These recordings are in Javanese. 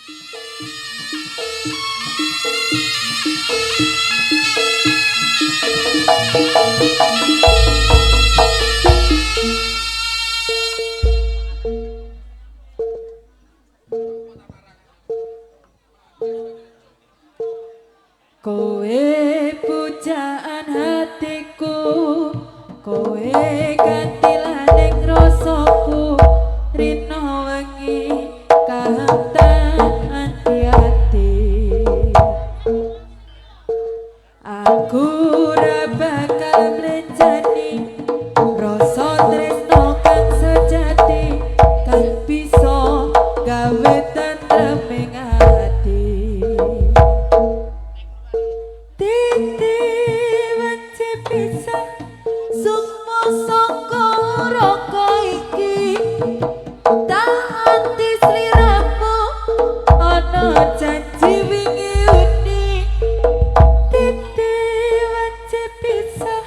Kowe pujaan hatiku, kowe kantilaning rasaku, rino wengi kang tak ati-ati. Aku ora bakal mlencani rasa tresno kang sejati, kang bisa gawe tentreming ati. Titi wanci pisah sukma saka raka iki, tak ati sliramu ana janji wingi uni. Titi wanci pisah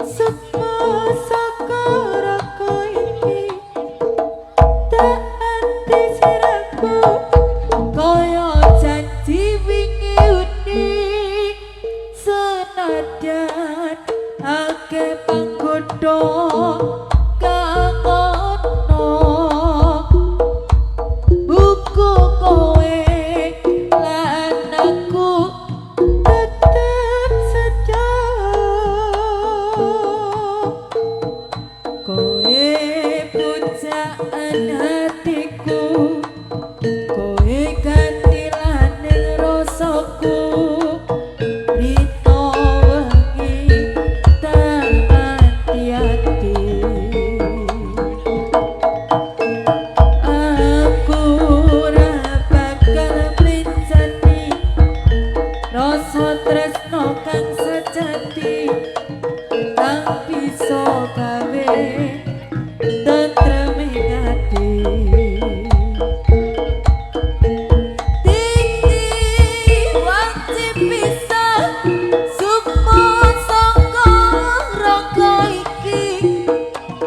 sukma saka raka iki, tak ati sliramu kaya janji wingi uni. Senadyan akeh panggodha kang ana, buku kowe lan aku tetep setia. Kowe pujaan hatiku, kowe kantilaning rasaku, rino wengi tak ati-ati. Aku ora bakal mlencani rasa tresno kang sejati, kang bisa gawe tentreming ati. Titi wanci pisah sukma saka raka iki,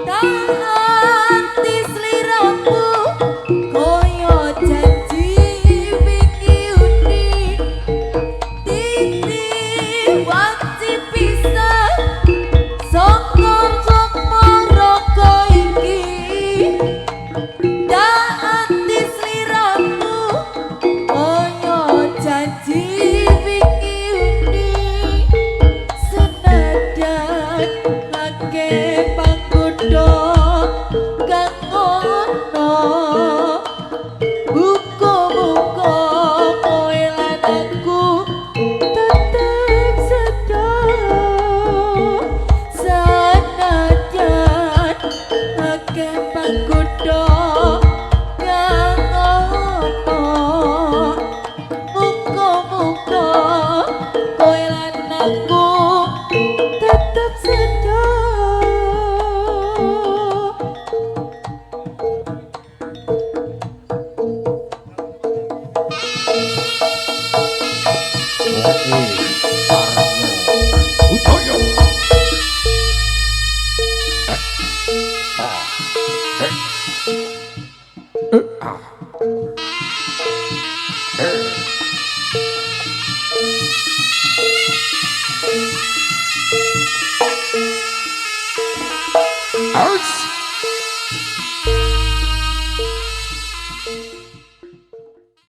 tak ati sliramu kaya janji wingi uni. Titi wanci pisah saka sukma raka iki, tak ati sliramu kaya janji wingi uni. Senadyan akeh panggodha kang ana, muga-muga kowe lan aku tetep setia. Senadyan akeh panggodha kang ana, muga-muga kowe lan aku tetep setia. Oke.